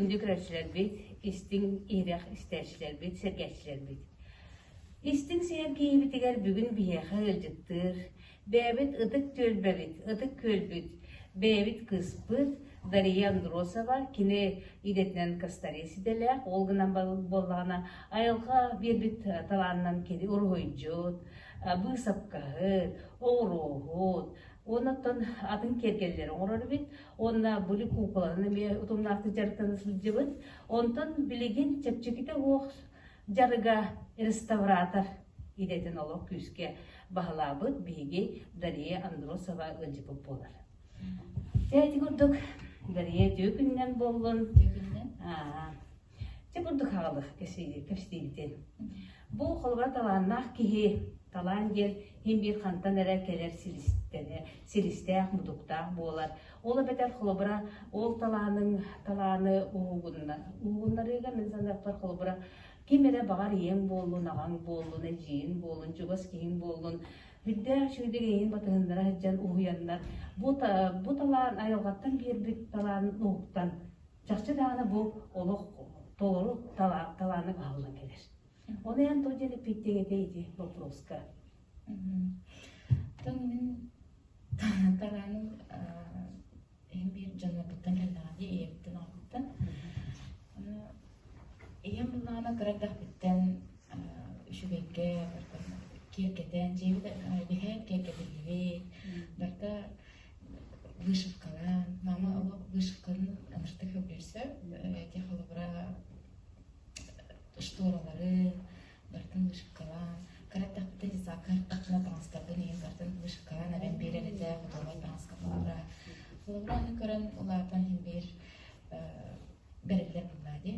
Күндү көрөөччүлэрбит, истиҥ иһирэх истээччилэрбит, сэргээччилэрбит. Истиҥ сэһэргэһиибитигэр бүгүн биһиэхэ ыалдьыттыыр, бэйэбит ытык түөлбэбит, ытык күөлбүт, бэйэбит кыыспыт Дария Андросова, кини идэтинэн косторез идэлээх, ол гынан буоллаҕына айылҕа биэрбит талаанынан кини уруһуйдьут, быысапкаһыт, оҕуруоһут, Уонна оттон атын киэргэллэри оҥорор эбит. Уонна были куукуланан эмиэ утумнаахтык дьарыктана сылдьыбыт. Онтон билигин чэпчэкитэ суох дьарыга реставратор идэтин олох күүскэ баһылаабыт биһиги Дария Андросова ыалдьыппыт буолар. Дьэ ити курдук Дария үтүө күнүнэн буоллун. Үтүө күнүнэн. Дьэ курдук аҕалых кэпсиибитин. Бу холобура талааннаах киһи, талаан диэн иһин биир хантан эрэ кэлэр силистэнэ, силистээх, мутуктаах буолар. Ол эбэтэр холобура ол талааныҥ талааны уһугунна, уһугуннарыыга мин саныахпар холобура ким эрэ баҕар ийэҥ буоллун, аҕаҥ буоллун, эдьиийиҥ буоллун, чугас киһиҥ буоллун, үрдээх үчүгэйдик эйигин батыһыннара сылдьан уһуйаннар, бу, бу талаан айылҕаттан биэрбит талаанын уһуктан Чахчы даҕаны бу олох толору талааны аһыллан кэлэр. Оны эн то диэн эппиэттиэҥ этэ ити вопроска. Тон мин талааным иһин биир дьоннорбуттан кэллэҕэ дии ийэбиттэн аҕабыттан. Ийэм буллаҕына кыра эрдэхпиттэн үчүгэйгэ киэргэтэн дьиэбит биһээн киэргэтиллибит барыта вышивкалаан, мама олох вышивканы ыныртык сөбүлүүр эти холобура шторалары барытын вышивкалаан, кыра эрдэхпиттэн детсадка ырыттахпына таҥастарбын иһин барытын вышивкалаан эбэн биэрэр этэ, хотуолай таҥаска холобура. Холобура аны көрөн улаатан иһин биир бэриллэр буоллаа дии.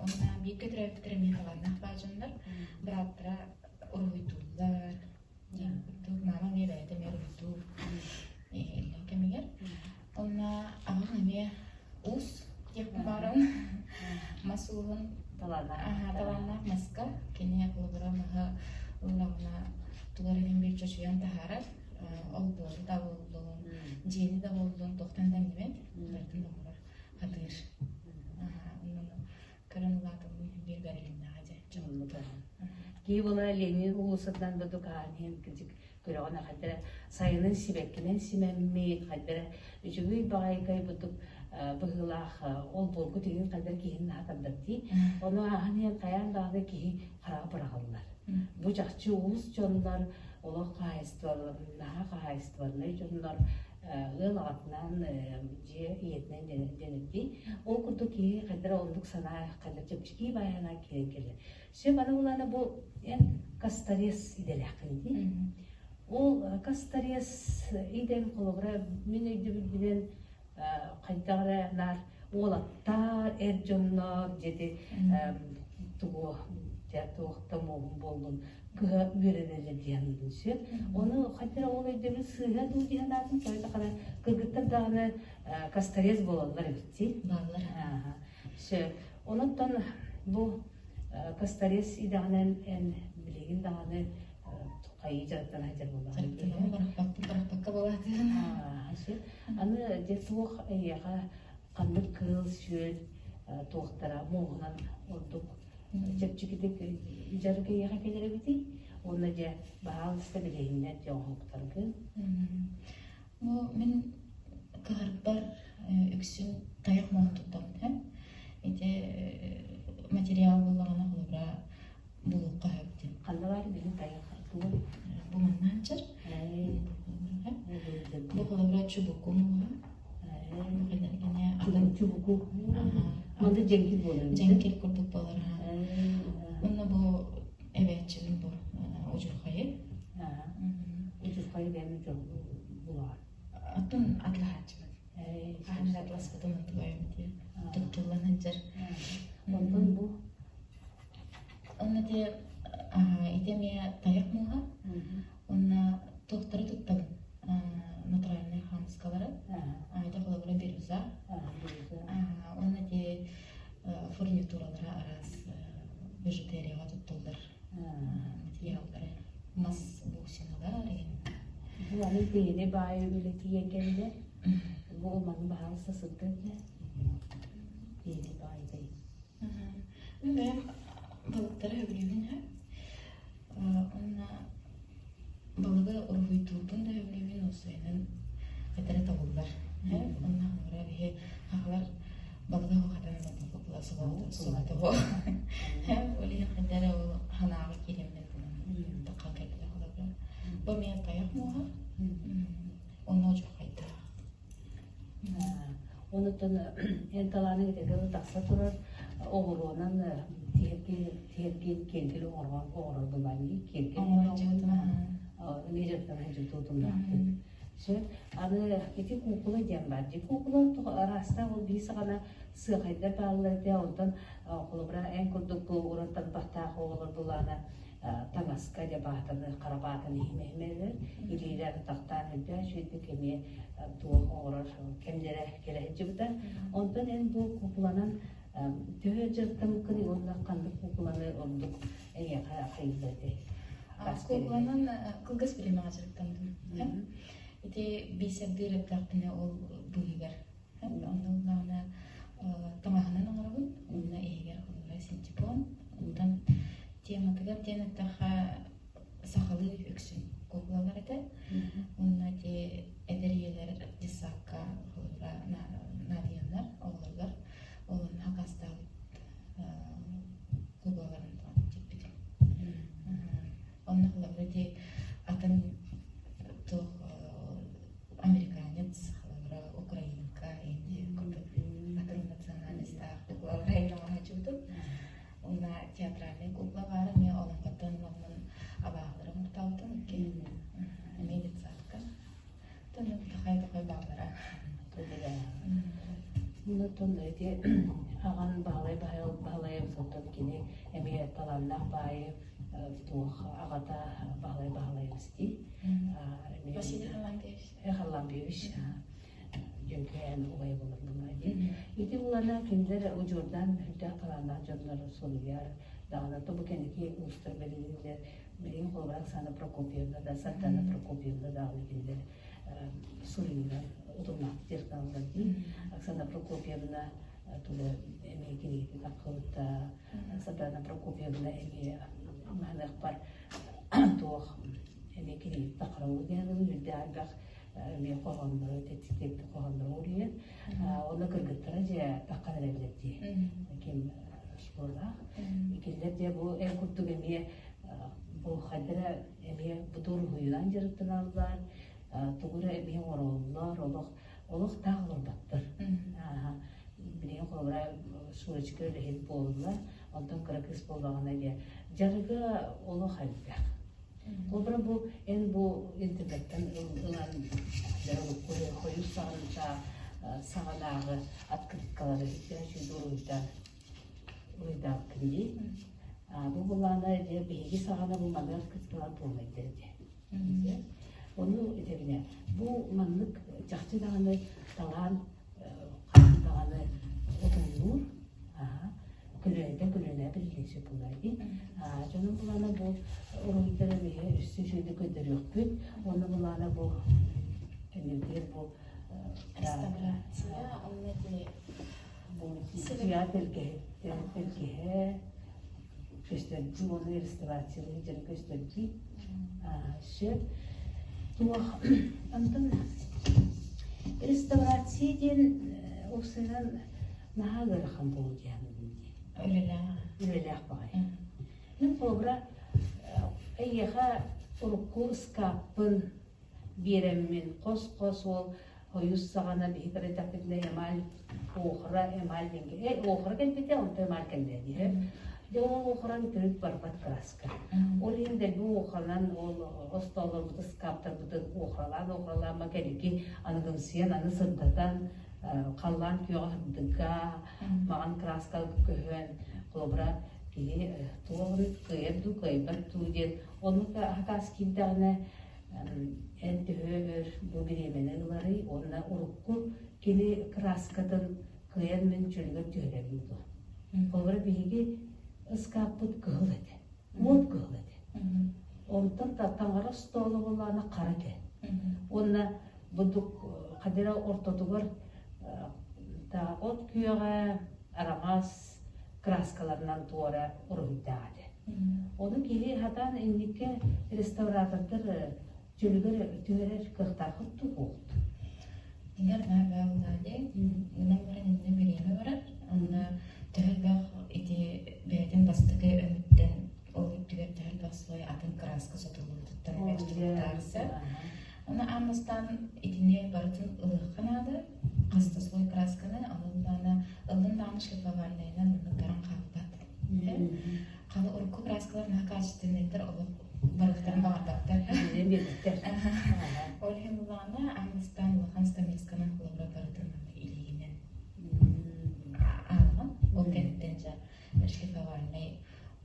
Онно бииргэ төрөөбүттэр эмиэ талааннаах баадьаннар, бырааттара уруһуйдууллар, Диэн курдук мама эмиэ бэйэтэ эмиэ уруһуйдуур иллэҥ кэмигэр. Онно аҕам эмиэ уус диэхпин баҕарабын. Мас ууһун талааннаах маска кини холобура маһы ыллаҕына тугу эрэ биир чочуйан таһаарар. Олбуору да буоллун, дьиэни да буоллун туохтан да иҥнибэт, барытын оҥорор, хатыыр. Көрөн улаатыммын биир бэрилиннэҕэ дьэ Дьоннуга. Киһи буола Ленин уулуссатынан бу дукаан иһин кырдьык көрөҕүн хайдара сайынын сибэккинэн симэммит, хайдара үчүгэй баҕайыкай бутук быһыылаах ол буолгу тигин хайдар киһини наһаа тардар дии. Ону ааһан иһэн хайаан даҕаны киһи хараҕа быраҕыллар. Бу чахчы уус дьоннор олох хаһаайыстыбалар наһаа хаһаайыстыбаннай дьоннор ыал аҕатынан дьиэ ийэтинэн дэнэрдии. Ол курдук киһи хайдара оннук санаа хайдар чэпчэки баайана киирэн кэлэр. Сөп аны булана бу эн косторез идэлээххин дии. Ол косторез идэн холобура мин өйдөбүлбүнэн хайдах эрэ наар уолаттар, эр дьоннор дьэти тугу туох да муоһун буоллун кыһа үөрэнэллэр диэн сөп. Ону хайдах ол өйдөбүл сыыһа дуу диэн аатын тоҕо хара кыргыттар даҕаны косторез буолаллар эбит Бааллар. Сөп. Онон бу косторез идэҕинэн эн билигин даҕаны хайыы дьарыктана сылдьар буоллаҕыҥ дии. Барахпаппын барахпакка буолаатыгын. Сөп. Аны дьэ туох эйиэхэ ханнык кыыл-сүөл туохтара муоһунан ордук чэпчэкитик дьарык эйиэхэ кэлэр эбитий? Уонна дьэ баһаалыста билиһиннэр дьэ оҥоһуктаргын. Бу мин кыһарбар үксүн тайах муоһун туттабын һэ. Ити материал буоллаҕына холобура булуохха сөп диэн. Ханна баар билин тайах тугу? Бу манна сылдьар. Бу холобура чубуку муоһа. Чубуку. Манна дьэҥкир буолар. Дьэҥкир курдук буолар. Уонна бу эбээччибин бу удьурхайы. Удьурхайы бэйэм булаҕын. Оттон атлаһааччыбын. Хаһан да атласпытым онтугайым дии. Туттуллан сылдьар. Онтон бу Онно ити ити эмиэ тайах мууһа. Уонна туохтары туттабын натуральнай хаамыскалары. Ити холобура бирюза. Уонна ити фурнитуралара араас бижутерияҕа туттуллар материаллары. Мас бусиналар игин. Бу аны бэйэни баайы үлэтийэн кэллэ. Бу маны баһаалыста сырдын дэ. киһини баҕайытай? Мин бэйэм балыктары сөбүлүүбүн үһү. Уонна балыгы уруһуйдуурбун да сөбүлүүбүн, уопсайынан этэрэ табыллар. Онно холобура биһи хахалар балыгы хатан соботоҕу ол иһин хайда эрэ ол санааҕа киирэммин таххан кэлбитэ холобура. Бу эмиэ тайах муоһа, онно удьурхайдаах. Онуттан эн талааныҥ итиргэ тахса турар оҕуруонан тиһэргиэн киэргэл оҥорор былаанныы киэргэл эмиэ дьарыктана сылдьыбытын Сөп. Аны ити куукула диэн баар дии. Куукула араастаах ол биир саҕана сыахайдар бааллар этэ. Онтон холобура эн курдук бу уран тарбахтаах оҕолор былаана таҥаска дьэ баатаны хара баатаны иһимэһимэлэр илиилэр атахтаан элбээн үчүгэйдик эмиэ туох оҥорор кэмнэрэ кэлэ сылдьыбыта. Онтон эн бу куукуланан төһө дьарыктаммыккыный уонна ханнык куукуланы ордук эйиэхэ хайыллар этэй? Куукуланан кылгас бириэмэҕэ дьарыктанным. Ити биисэрдиир эрдэхпинэ ол быыһыгар онно ыллаҕына таҥаһынан оҥоробун уонна иһигэр холобура синтепон онтон тематыгар диэн эттэххэ сахалыы үксүн куукулалар этэ уонна ити эдэр ийэлэр детсадка холобура наадыйаннар оҕолоругар ол онно хакастаабыт куукулаларын тикпитим. Онно холобура ити атын туох американец, холобура украинка, индия курдук атын национальностаах куукулалары оҥоһооччубутум. Уонна театральнай куукула баара, эмиэ олоҥхоттон уонна абааһылары оҥортообутум икки эмиэ детсадка. Тахай-тахай бааллара. Онтон ити аҕан Баһылай Баһылайабыс оттон кини эмиэ талааннаах баайы туох аҕата Баһылай Баһылайабыс дии. Василий Харлампьевич. Харлампьевич дьүҥкээн убайа буолар буолла дии. Ити булана кинилэр удьуордаан мөһүрдээх талааннаах дьоннор суруйар даҕаны то бу кэнники уустар бэлиилэр билигин холобура Оксана Прокопьевна да Сардана Прокопьевна даҕаны кинилэр суруйуунан утумнаахтык дьарыктаналлар дии. Оксана Прокопьевна тула эмиэ кинигэтин таххыбыта. Сардана Прокопьевна эмиэ маныахпар туох эмиэ кинигэтин таххарабы диэн үрдээх элбэх эмиэ хоһооннору тэттик хоһооннору уруйан онно кыргыттара дьэ таххан эрэллэр дии ким школаах кинилэр дьэ бу эн курдук эмиэ бу хайдара эмиэ бутуур уһуйунан дьарыктаналлар тугу эрэ эмиэ оҥороллор олох олох таах олорботтор билигин холобура Шурочка үлэһит буолла онтон кыра кыыс буоллаҕына дьэ дьарыга олох элбэх холобура бу эн бу интернеттэн ылан хойус саҕанта саҕанааҕы открыткалары үчүгэй уруйдаабыккын дии бу былаана дьэ биһиги саҕана бу маннык открыткалар буолмайдар этэ Ону этэбинэ, бу маннык чахчы даҕаны талаан хаһан даҕаны утумнуур, көлүөнэтэ көлүөнэ биллиэн сөп буолар дии. Дьонум былаана бу уруһуйдары биһи өссө үчүгэйдик көрдөрүөхпүт. Уонна былаана бу кэннибитигэр бу Реставрация, онно ити бу сыа тэлгэһиттэн тэлгэһэ көстөрдүү уонна реставрациялыы дьон көстөрдүү сөп туох онтон реставрация диэн уопсайынан наһаа ыарахан буолуо диэхин дии үлэлээх үлэлээх баҕайы мин холобура эйиэхэ урукку ыскааппын биэрэммин хос-хос уол хойус саҕана биһи кэрэтэхпитинэ эмаль охра эмаль диэн э охра кэлбитэ онтон эмаль кэллэ диһэ дьэ ол охран төрүт барбат краска ол иһин дэлби охранан ол остоолорбут ыскааптарбытын охралаан охралаан кэлики аныгымсыйан аны сырдатан халлаан күөҕэ сырдыга маҕан краска көһөн холобура киһи туох кыайар дуу кыайбат дуу диэн оннук хакаас киирдэҕинэ эн төһө өр бу бириэмэни ыларый уонна урукку кини кырааскатын кыайан мин чөлүгэр түһэрэбин дуо? Холобура биһиги ыскааппыт кыһыл этэ, уот кыһыл этэ. Онтон таҥара остуола буоллаҕына хара этэ. Уонна бурдук хадира ортотугар от күөҕэ. араҥас краскаларынан туора уруһуйдаах этэ. Ону киһи хатаан инникке реставратордар чөлүгэр түһэрэр кыахтааххыт туһуохт. Дьиҥэр наар баа буоллаҕа дии. Гынан баран иннэ бириэмэ барар. Онно төһө элбэх ити бэйэтин бастакы өҥүттэн ол үрдүгэр төһө элбэх слой атын кырааска сотуллубутуттан тутулуктаах сөп. Оны аан бастаан итини барытын ылыахха наада. Хас да слой красканы, онон даҕаны ыллын даҕаны шлифовальнайынан оннук баран хаалбат. Халы урукку краскалар наһаа качественныйдар олох барыахтарын баҕарбаттар. Биэрбиттэр. Ол иһин буллаҕына аан бастаан улахан стамесканан холобура барытын илиигинэн ааҕан ол кэнниттэн дьэ шлифовальнай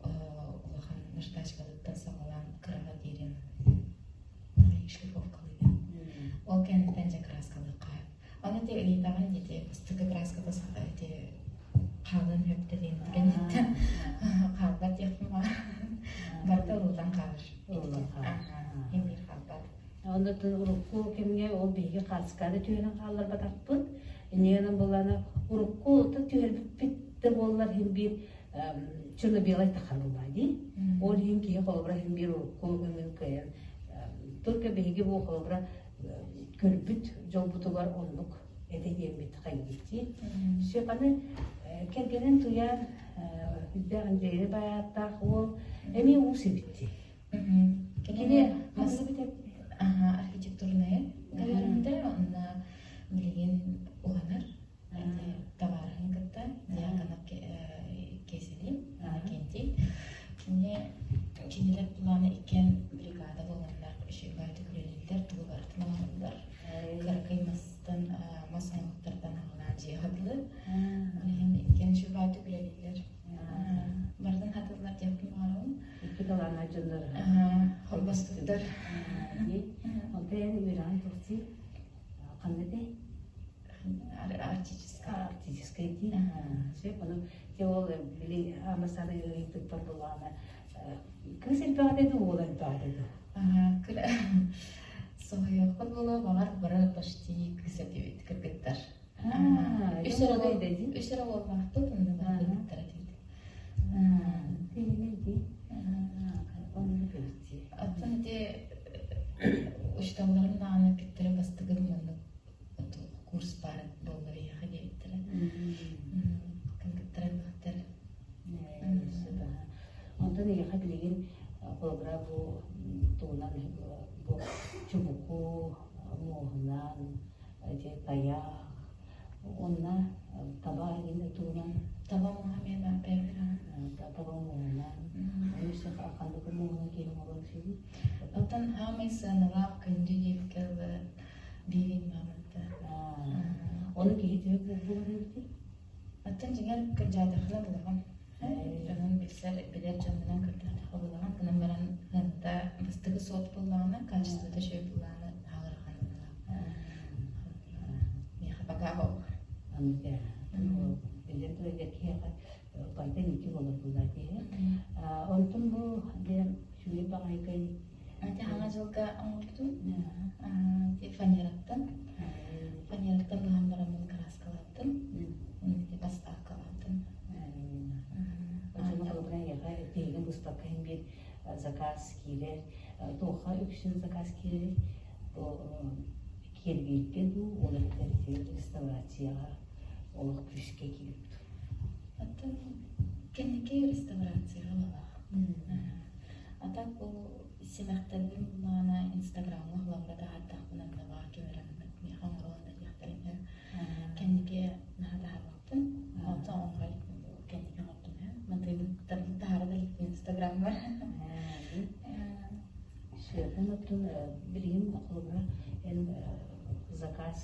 улахан наждачкалыттан саҕалаан кыраҕа диэри шлифовкалыыгын. Ол кэнниттэн дьэ краскалыахха. Аны ити ыйытаҕын ити бастакы краската ити хаалыан сөп диэн кэнниттэн хаалбат диэхпин баҕар. Барыта ылыллан хаалар. Ылыллан хаалар. Имиир хаалбат. Оннуттан урукку кэмҥэ ол биһиги хаацканы түһэрэн хаалларбатахпыт. Инньэ булана урукку түһэрбиппит да буоллар иһин биир черно-белай тахар буоллаа дии. Ол иһин киһи холобура иһин биир урукку өҥүн кыайан только биһиги бу холобура көрбүт дьолбутугар оннук этэ диэммит хайгыйдии. Сөп аны кэргэнин туйаан үрдээх Андрейы баайааттаах уол эмиэ уус эбит Кини мас архитектурнай галереяда онно билигин уһанар табаарыһын кытта Дьяконов Кесели Иннокентий. Кини кинилэр плана иккиэн бригада буоланнар үчүгэй үлэлииллэр, тугу барытын оҥороллор. Кыракый мастан мас оҥоһуктартан аҕалаан дьиэҕэ дылы. Ол иһин иккиэн үчүгэй үлэлииллэр. Барытын хатыллар диэхпин баҕарабын. Икки талааннаах дьоннор холбостуктар. Онто эн үөрэҕин тохсий ханна этэй? Арктическай. Арктическай дии. Сөп, ону те ол били амасаны ыйытыкпар булаана кыыс элбэҕэ дуу, уол элбэҕэ дуу? Соһуйуохпут буолуо, баҕар бары почти кыыс этибит кыргыттар. Үс эрэ уоллаахпыт, онно бары кыргыттар этибит. Оттон ити учууталларым даҕаны эппиттэрэ бастакы маннык курс баар буолла биһиэхэ диэбиттэрэ. Кыргыттар элбэхтэр. Онтон эйиэхэ билигин холобура бу тугунан бу чубуку муоһунан дьэ тайах уонна таба иһин тугунан Таба муоһа эмиэ баар таба муоһунан өссө ханнык муоһунан киһи оҥорон сири Оттон хаамай сыаналаах күндү диэбиккэ дылы биирин мааманта. Ону киһи төһө булар эбитий? Оттон дьиҥэр кырдьаатаххына булаҕын. Дьонун билсэр, билэр дьонунан көрдөхтөххө булаҕын. Гынан баран сыаната бастакы суот буллаҕына, качествота үчүгэй буллаҕына аҕырахан Миэхэ пока ол. Биллэн турар киһиэхэ пайда ити буолар буоллар киһи. Онтон бу диэн үчүгэй баҕайыкай Ити хаҥа дьылга оҥорбутум. Ити фанераттан. Фанераттан быһан бараммын кырааскалааттым. Ити поставкалааттым. Оччоҕо холобура эйиэхэ тиһигин быспакка иһин биир заказ киирэр. Туохха үксүн заказ киирэрий? Бу киэргииргэ дуу, ол эбэтэр ити реставрацияҕа олох күүскэ киирбит. Оттон кэнники реставрацияҕа балаах. А так бу симэхтэрбин буллаҕына Инстаграмҥа холобура таһаардахпына баҕа кэмеранан миэхэ оҥорон да диэхтэрин кэнники наһаа таһаарбаппын. Онтон оҥоро иликпин кэнники оҥордум ээ. Мантыйбын таһаара да иликпин Инстаграммар. Сүөкүн оттон билигин холобура эн заказ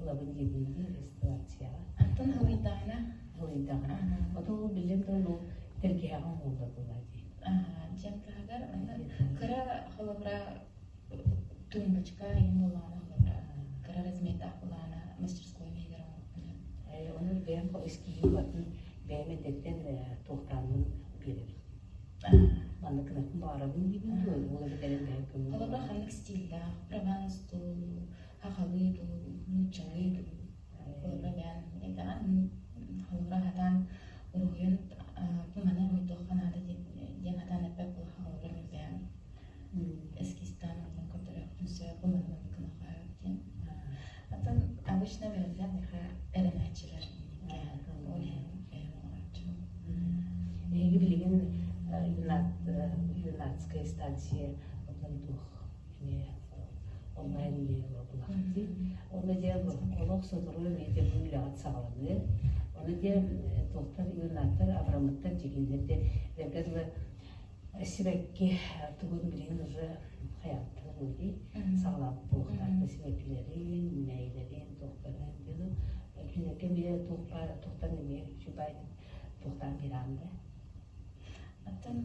ылабын диэтиҥ дии реставрацияҕа. Антон халыйдаҕына Халыйдаҕына. Ото ол биллэн туран ол тэлгэһэҕэ оҥоһуллар буоллаа дии. Дьиэм таһыгар кыра холобура тумбочка иһин буоллаҕына холобура кыра размердаах буоллаҕына мастерской иһигэр оҥорбуппун. Ону бэйэм эскиһим батын бэйэм эрдэттэн туохтааммын биэрэбин. Манна кынатын баҕарабын диибин дуо, ол эбэтэр бэйэм көҥүл. Холобура ханнык стиллаах, прованс дуу, хахалыы дуу, нууччалыы дуу. Холобура бэйэм этэҕин холобура хатаан Юканская станция онтон туох эмиэ онлайн үлэлиир буоллахтыы. Онно дьэ олох сотору эмиэ дьэ бу үлэҕит саҕаланыа. Ону дьэ туохтар юннаттар абыраммыттар дьигиннэр дьэ эргэ дылы сибэкки тугун билигин уже хайааттара буолуй саҕалаабыт буолуохтаахтар сибэккилэрин, үүнээйилэрин, туохтарын диэн кинилэргэ эмиэ туох баар туохтан эмиэ үчүгэй туохтаан биэрэҕин да Оттон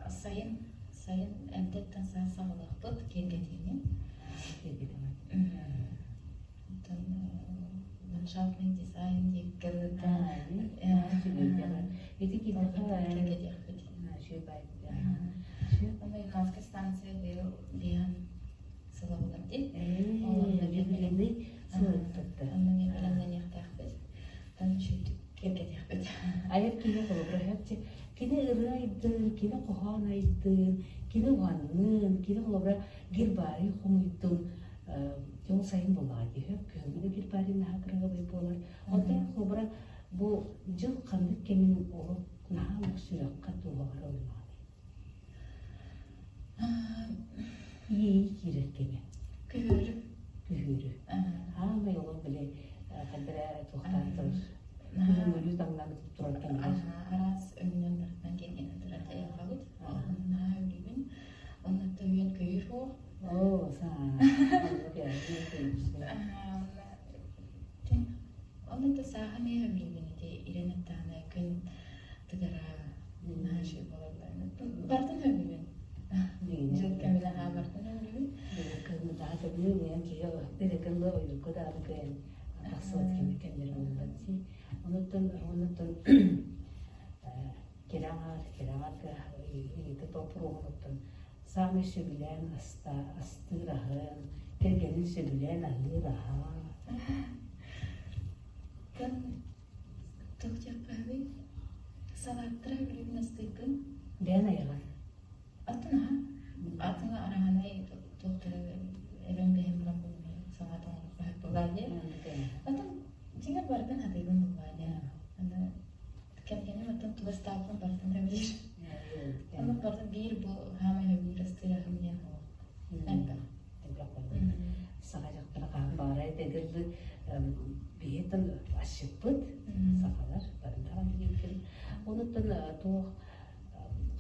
сайын сайын эрдэттэн саас саҕалыахпыт киэргэтиини. Киэргэтэмэн. Оттон ландшафтный дизайн диэккэ Ити киһиэхэ киэргэтиэхпит. Үчүгэй Американскай станция быйыл биһан сыла булар дии. Билини сылыттатта. Онно эмиэ бэлэмнэниэхтээхпит. Оттон үчүгдүк киэргэтиэхпит. Айар киһи холобура кини ырыа айдын, кини хоһоон айдын, кини уһаннын, кини холобура гербарий хомуйдун, дьол сайын буоллаҕа дии, күһүҥҥү да гербарий наһаа кыраһыабай буолар. Оттон холобура бу дьыл ханнык кэмин олох наһаа олох сүрэххэ туоһаҕар ылынаҕыный? Иэйии киирэр кэмэ. Күһүөрү. Күһүөрү. Аамай олох били хайда эрэ туохтаан турар. Күһүҥҥүлүү таҥнан турар кэмигэр. Араас өҥүнэн барытынан киэргэнэн турар айылҕабыт. Наһаа өлүүбүн. Онно төһүйэн көйөр суох. Оо, саа. Онно да сааһым иһэ өлүүбүн ити ирэн аттаана күн тыгара наһаа үчүгэй буолаллар. Бартын өлүүбүн. Дьыл кэминэ аһаа бартын өлүүбүн. Кыһыннааҕы сөбүлүүр киһи ырыкыллы ойуурга даҕаны кыайан тахсыбат кэмнэр буоллар дии. Онуттан онуттан кэрэ аҥаар кэрэ аҥаарга ыйытык боппуруоһунуттан саамай сөбүлээн аста астыыр аһын, кэргэнин сөбүлээн аһыыр аһа. Тан туох диэххэ Салааттара өлүүбүн астыырбын. Бэйэн айаҕын. Атын аһа. Атын араһанай туохтары эбэн бэйэм баран булмай салаат оҥоруохха сөп буоллаа дии. Атын дьиҥэр барытын хатыыбын буоллаа дии. Аны кэргэним атын тугу астаабытын барытын сөбүлүүр. Онон барытын биир бу хаамай сөбүлүүр астыыр аһым диэн олох элбэх. Элбэх Саха дьахтара хаһан баҕарар этэ биһиттэн асчыппыт сахалар барытын диэбиккин. Онуттан туох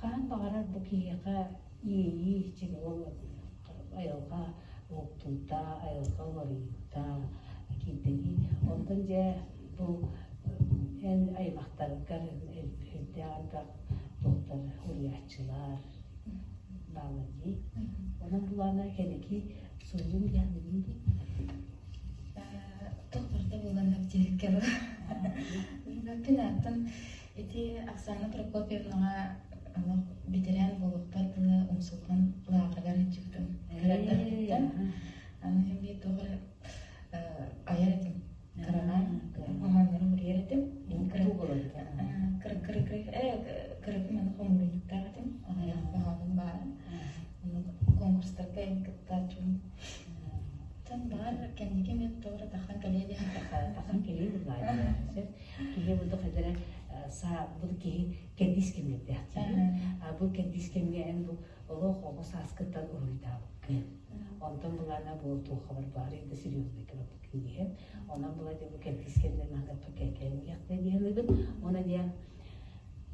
хаһан баҕарар бу киһиэхэ иэйии чиҥ ол айылҕа уһуктуута, айылҕа уларыйыыта киирдэнии. Онтон дьэ бу эн аймахтаргар элбэх элбэх туохтар уруйааччылар бааллар дии. Онон булаана кэнники суруйум диэн билин дии. Туох барыта буолан диэбиккэ Билбэппин ааттан ити Оксана Прокопьевнаҕа олох бэтэрээн буолуохпар дылы умсулҕан лааҕырыгар сылдьыбытым. Кыра эрдэхпиттэн аны иһин биир туох эрэ айар этим. Кыраҕаан хоһооннору суруйар этим. Кыра кыра кыракый маны хомуурунньуктаах этим. Аҕыйах хоһоонум баара. Конкурстарга кыттааччыбын. Тан баар кэнники мен тоҕо эрэ тахсан кэлиэ диэн. Тахсан кэлиэ буоллаҕа сөп. Киһи буду хайдара саа бу киһи кэрдиис кэмнэрдээх дии. Бу кэрдиис кэмҥэ эн бу олох оҕо сааскыттан уруйдаабыккын. Онтон былаана бу туоххабар баары да серьезный кыбаппыккын диэн. Онон була дии бу кэрдиис кэмнэр маһдаппа кэлкэлиэхтэ диэн Уна диэн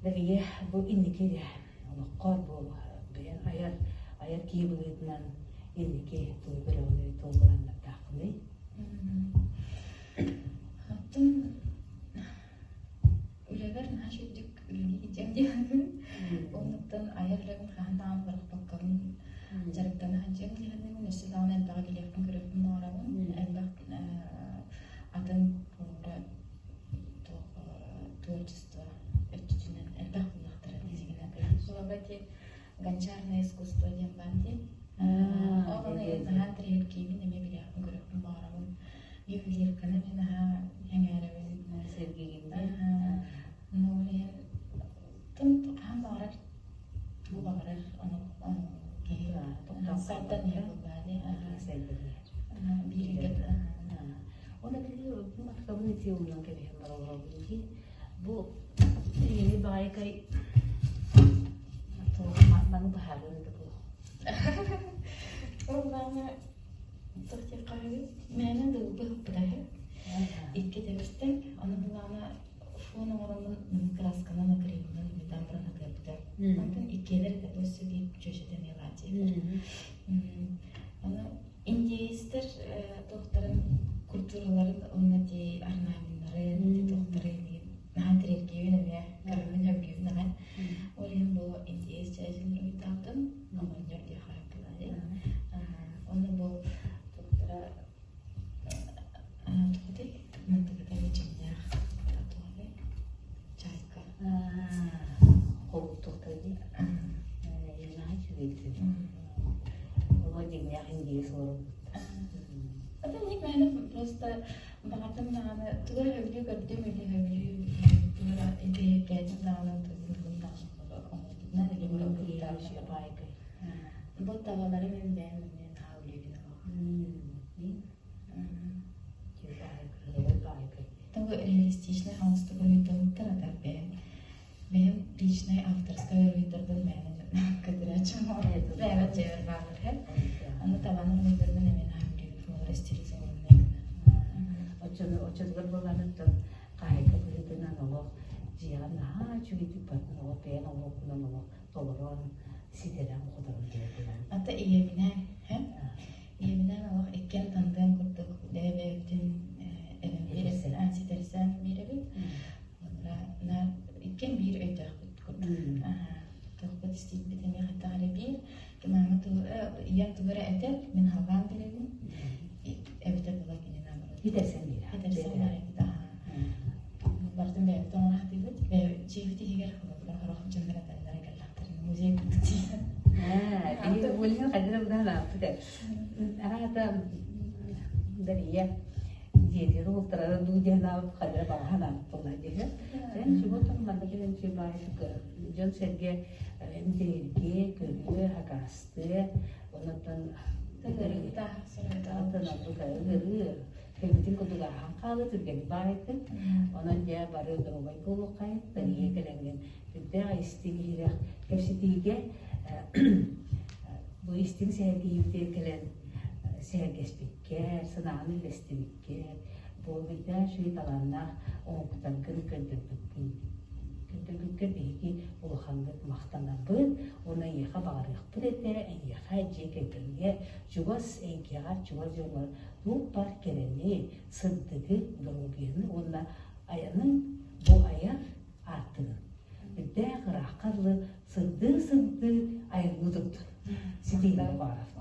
Дария бу инники олоххор бу бэйэн айар айар киһи быһыытынан инники тугу көрөҕүнүй, тугу былааннардааххыный? Оттон үлэбэр наһаа үчүгдүк үлэлии сылдьыам диэхпин. Оннуктан айар үлэбин хаһан даҕаны бырахпаккабын дьарыктана сылдьыам диэхпин. Өссө даҕаны элбэҕи билиэхпин-көрүөхпүн баҕарабын. Элбэх атын холобура туох творчество өттүтүнэн элбэх буллахтара дьиҥинэ. Холобура ити гончарное искусство диэн баар дии. Ол ону наһаа интэриэһиргиибин, эмиэ билиэхпин-көрүөхпүн баҕарабын. Ювелирканы эмиэ наһаа сэҥээрэбин. Сэргиигин Ну, ол иһин тым хаһан баҕарар тугу баҕарар ону киһи сайдан иһэр буоллаҕа дии. Сайдан иһэр. Биир Оны били матыкабын ити умнан кэбиһэн бараллар дии. Бу тиини баайкай маны быһаарыан да буолуох. Туох диэххэ үһү? Мээнэ дылбы ыппыта үһү. Икки тэбистэн, ону былаана фон оҥороммун красканан акрилынан метан баран хатыарбыта. Онтон иккиэлэр этэ өссө биир чүөчэтэ эмиэ баар диэбитэ. Ону индеецтэр туохтарын культураларын уонна дии орнаменнарын туохтарын наһаа интэриэһиргиибин эмиэ көрөммүн сөбүлүүбүн аҕай. Ол иһин бу индеец чээжин уруйдаабытым оҕонньор диэххэ сөп Уонна бу туохтара тугутай мантыката дьиҥнээх туоҕай чайка Холуттуохтара дии. Наһаа үчүгэйдик. Оло дьиҥнээх индиец олорбут. Это не мээнэ просто баҕардым даҕаны тугу эрэ сөбүлүү көрдүм или сөбүлүү тугу эрэ интэриэһиргээтим даҕаны тугун даҕаны оҥорбутунан или Баайкай. Бу табалары мин бэйэм эмиэ наһаа үлэбин Того реалистичнай хаҥастык уруйдаммыттар ата бэйэм бэйэм личнай авторскай уруйдарбын мээнэ көтүрээччим бэйэбэр дьиэбэр бааллар һэ аны табаны уруйдарбын эмиэ наһаа үлэбин олор стилизованнай гына. Оччону оччотугар буоланыттан хаһайка быһыытынан олох дьиэҕэ наһаа үчүгэйдик бардын олох бэйэн олоххунан олох толорон ситэрэн-хоторон биэрдилэр. Ата ийэбинээн һэ ийэбинээн олох иккиэн тандыам курдук бэйэ-бэйэбитин эбэн биэрсэн ситэрсэн биэрэбит. Онура наар иккиэн биир өйдөөхпүт курдук. Туохпут истиитбит эмиэ хайдах эрэ биир. Маама тугу ийэм тугу эрэ этэр, мин халҕаан биэрэбин. Эбэтэр була кини наоборот. Ситэрсэн биэрэ. Ситэрсэн биэрэбит. Барытын бэйэбит оҥорохтуйбут. Дьиэбит иһигэр холобура сорох дьоннор этэллэрэ кэллэхтэринэ музей курдук диэн. Ээ, Ольга хайдах быдан ааппыт ээ. Араата Дария дьиэтигэр уолтарара дуу диэн аабыт хайдах баҕаһан ааппыт диэхэ. Эн чугутун манна кэлэн баайык дьон-сэргэ интэриэһиргиэ, көрүө, хакаастыа, онон ыҥырыы кэлбитин курдук ааһан хаалыы түргэнник баайытын. Онон дьэ бары доруобай буолуоххайын, Дария кэлэҥҥин сүрдээх истиҥ иһирэх кэпсэтиигэ бу истиҥ сэһэргэһиибитигэр кэлэн сэһэргэспиккэр, санааны үллэстибиккэр, бу үрдээх үчүгэй талааннаах оҥоһуктаргын көрдөрбүккүн көрдөрбүккэр биһиги улаханнык махтанабыт уонна эйиэхэ баҕарыахпыт этэ, эйиэхэ дьиэ кэргэҥҥэ чугас эйгэҕэр, чугас дьоҥҥор туох баар кэрэни, сырдыгы, доруобуйаны уонна айаныҥ бу айар аартыгын үрдээх ыраахха дылы сырдыы-сырдыы айыллыы турдун. Ситиһиини баҕарабыт.